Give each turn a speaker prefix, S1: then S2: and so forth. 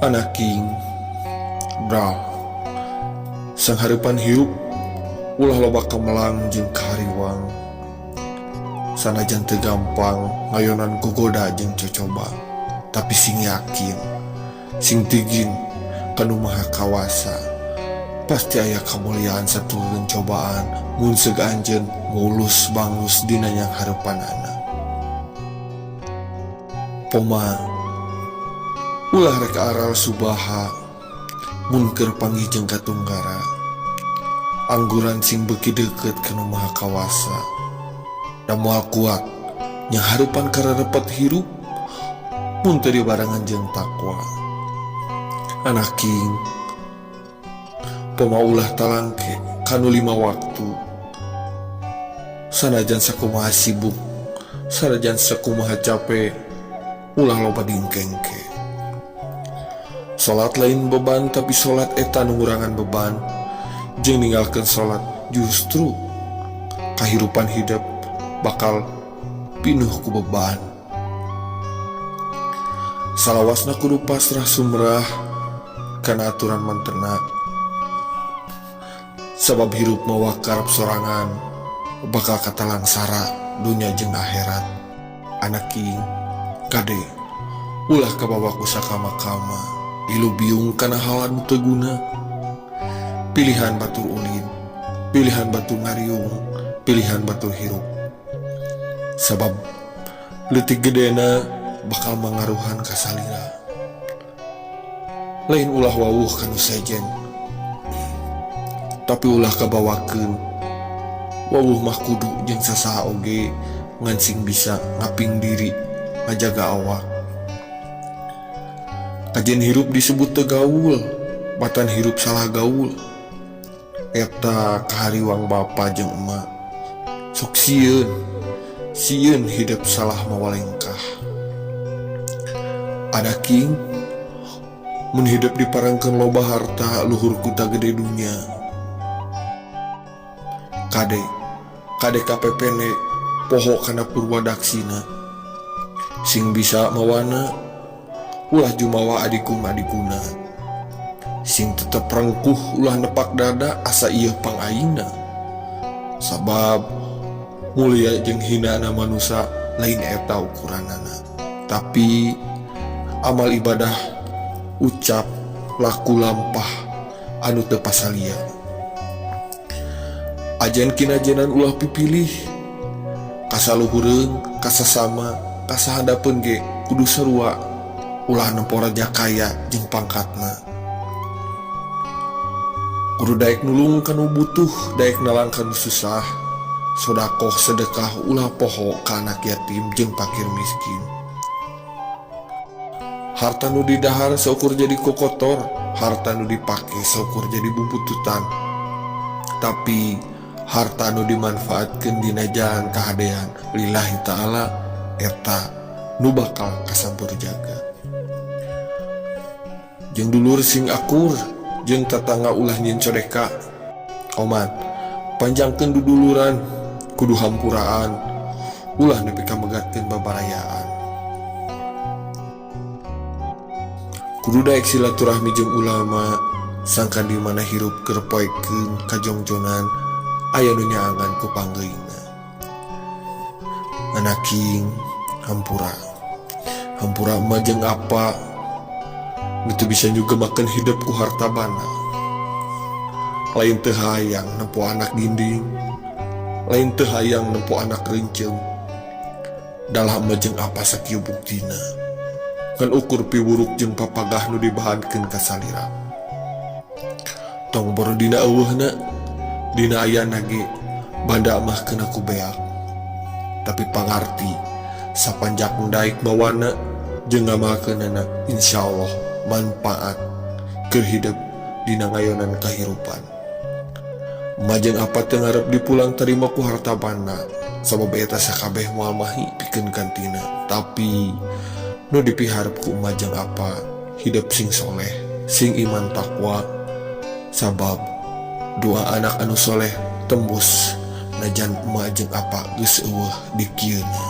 S1: Anak King Bral sanghareupan hirup ulah loba kamelang jeung kahariwang sanajan teu gampang ngayonan gogoda jeung cocoba tapi sing yakin sing tigin ka Nu Maha Kawasa pasti aya kamuliaan satulungan cobaan mun seug anjeun mulus bangus dina nyanghareupanana. Poma ulah rek aral subaha mun keur panggih jeung katunggara angguran sing beuki deukeut ka Nu Maha Kawasa da moal kuat nyanghareupan kararepet hirup mun teu dibarengan jeung takwa. Anak King Poma ulah talangke kanu lima waktu sanajan sakumaha sibuk sanajan sakumaha cape ulah loba dingkengke. Salat lain beban tapi salat eta nu ngurangan beban jeung ninggalkeun salat justru kahirupan hidep bakal pinuh ku beban. Salawasna kudu pasrah sumrah kana aturan mantena sabab hirup mawa karep sorangan bakal katalangsara dunya jeung akhirat. Anak King kade ulah kabawa ku sakama-kama ilu biung kana hal anu teu guna. Pilihan batur ulin, pilihan batur ngariung, pilihan batur hirup. Sabab leutik gedena bakal mangaruhan ka salira. Lain ulah wawuh ka nu sejen, tapi ulah kabawakeun wawuh mah kudu jeung sasaha oge ngan sing bisa ngaping diri ngajaga awak. Kajen hirup disebut teu gaul, batan hirup salah gaul. Eta kahariwang bapa jeung emak. Sok sieun, sieun hidup salah mawa lengkah. Anak King mun hidup diparengkeun loba harta luhur kuta gede dunya. Kade, kade kapepende poho kana purwadaksina. Sing bisa mawana ulah jumawa adigung adiguna. Sing tetep rengkuh ulah nepak dada asa ieu pangaingna. Sabab mulia jeung hinana manusa lain eta ukuranana. Tapi amal ibadah ucap laku lampah anu teu pasalia. Ajen kinajenan ulah pipilih kasaluhureun kasasama kasahandapeun ge kudu sarua ulah nempo raja kaya jeung pangkatna. Kudu daek nulung ka nu butuh daek nalang ka nu susah sodakoh sedekah ulah poho ka anak yatim jeung pakir miskin. Harta nu didahar saukur jadi kokotor, harta nu dipake saukur jadi bubututan. Tapi harta nu dimanfaatkeun dina jalan kahadean lillahi ta'ala eta nu bakal kasampur jaga. Jeung dulur sing akur jeung tatangga ulah nyieun codeka. Omat, panjangkeun duduluran kudu hampuraan ulah nepi ka megatkeun babarayaan. Kudu daek silaturahmi jeung ulama sangkan di mana hirup keur poekeun kajongjonan aya nu nyaangan ku panggeuyna. Anak King hampura. Hampura mah jeung apa nu teu bisa nyugemakeun hidup ku harta bana. Lain teu hayang nempo anak ginding, lain teu hayang nempo anak reunceum. Dalah emak jeung apa sakieu buktina. Ngan ukur piwuruk jeung papagah nu dibahankeun ka salira. Tong boro dina eueuhna, dina ayana ge banda mah keuna ku beak. Tapi pangarti sapanjak daek mawana jeung ngamalkeunana insyaallah manfaat keur hidep dina ngayonan kahirupan. Emak jeung apa teu ngarep dipulang tarima ku harta banda sabab eta sakabeh moal mahi pikeun gantina. Tapi nu dipiharep ku emak jeung apa hidep sing soleh, sing iman takwa sabab doa anak anu soleh tembus najan emak jeung apa geus eueuh dikieuna.